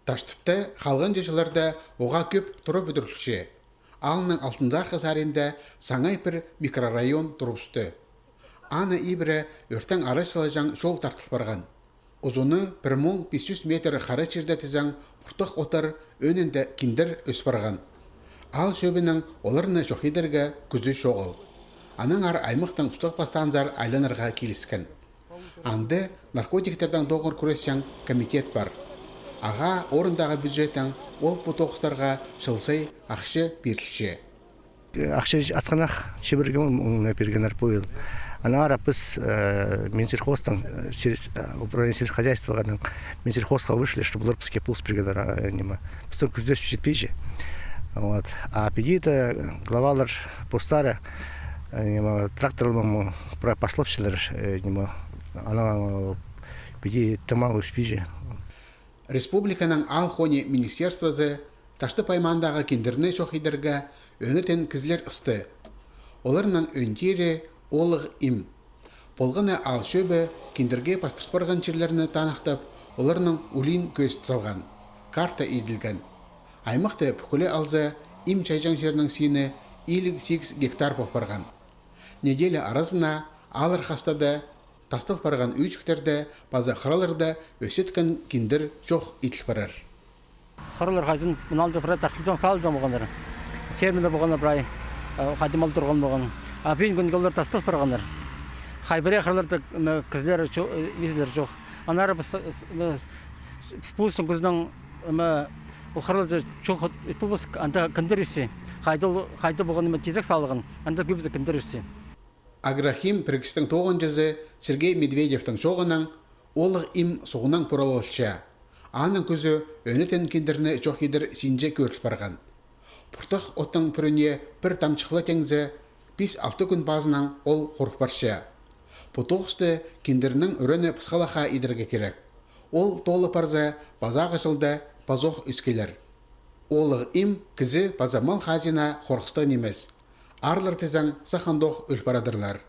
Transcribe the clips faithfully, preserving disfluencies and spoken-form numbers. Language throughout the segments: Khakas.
Таштыпта халғанҷы чылларда уғаа кӧп тура пӱдірілче. Аалның Алтынзархы саринда саңай пір микрорайон турыбысты. Аны ибіре ӧртең арачылаҷаң чол тартыл парған. Узуны пір муң пис чӱс метр хара чирде тізең, пуртах оттар, ӧӧнінде киндір ӧс парған. Аал чӧбінең оларны чох идерге кӱзі чоғыл. Аннаңар аймахтың устағ-пастаанзар айланарға киліскен. Анда наркотиктердең тоғыр кӱресчең комитет пар. Ағаа орындағы бюджеттең ол пу тоғыстарға чыл сай ахча пирілче. Ахча асхынах чибірге муңна пиргеннер пу йыл. Аннаңар піс, э, Минсельхозтың, э, сельс-, э, управление сельского хозяйствоның Минсельхозха вышли, чтобы олар піске полыс пиргеннер, э, ниме. Пістің кӱзі читпинче. Вот. А піди дее главалар постары, э, ниме, тракторлар прай паслапчалар, э, ниме. Анаң, э, піди тымау ӧспинче. Республиканың аал хонии министерствозы Таштып аймаандағы киндірні чох идерге ӧнетін кізілер ысты. Оларның ӧӧн тирі Олығ Им. Полған на аал чӧбі киндірге пастырып парған чирлерні таныхтап, оларның улиин кӧзіт салған. Карта иділген. Аймахты пӱкӱле алза, им чайҷаң чирнің сині илиг сигіс гектар пол парған. Неделя аразына ааллар хастада тастал парған ӱӱҷіктерде паза хыраларда ӧсчеткен киндір чох иділ парар. Хыралар хайзын мыналда прай тартылҷаң, салылҷаң полғаннар. Фермада полғаннар прай, э, хайди мал турған полған. А пӱӱн кӱнге олар тастал парғаннар. Хай пірее хыраларда, м, кізілер чо-, э, мизілер чох. Аннаңар піс, с-, м, с-, пу сың кӱзінең, м, ол хыраларда чох ит полбас, анда киндір ӧсче. Хайда ол, хайда полған, м, тизек салған, анда кӧбізі киндір ӧсче. Агрохим пірігістің тоғынҷызы Сергей Медведевтің чооғынаң, Олығ Им суғнаң пуралылча. Аның кӱзі ӧнетін киндірні чох идер синҷе кӧріл парған. Пуртах оттың пӱріне пір тамчых ла теңзе, пис-алты кӱн пазынаң ол хурух парча. Пу тоғысты киндірнің ӱрені пысхалахха идерге кирек. Ол тоолы парза, пазағы чылда пазох ӧскелер. Олығ Им кізі паза мал хазина хорғыстығ нимес. Аарлар тізең сах андох ӧл парадырлар.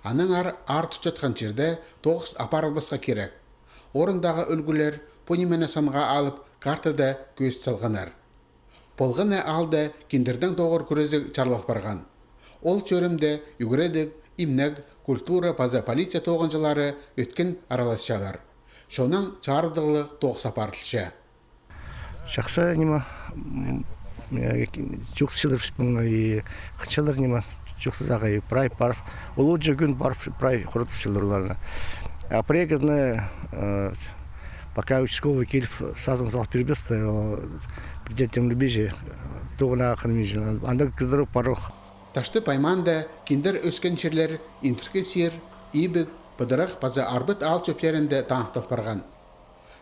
Аннаңар аар тутчатхан чирде тоғыс апарылбасха кирек. Орындағы ӱлгӱлер пу нимені санға алып, картада кӧзіт салғаннар. Полған на аалда киндірдең тоғыр кӱрезіг чарлал парған. Ол чӧрімде ӱгредіг, имнег, культура паза полиция тоғынҷылары ӧткін араласчалар. Чоннаң чарыдығлығ тоғыс апарылча. Чахсы ниме, м, э, чоохтасчалар піс мында и хынчалар ниме, чоохтазарға и прай пар. Ол оолҷа кӱн пар, прай хуртапчалар оларны. А пірее кізіні, э, пока участковый киліп, сазын салып пирбесте, ол пірдее тимнебинче, тоғынарға хынминче. Андағ кізілер пар ох. Таштып аймаанда киндір ӧскен чирлер Интіркі Сир, Ибіг, Пыдырах паза Арбыт аал чӧплерінде таныхтал парған.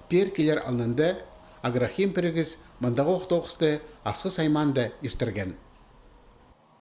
Пеер килер алнында Агрохим пірігіс мындағох тоғысты Асхыс аймаанда иртірген.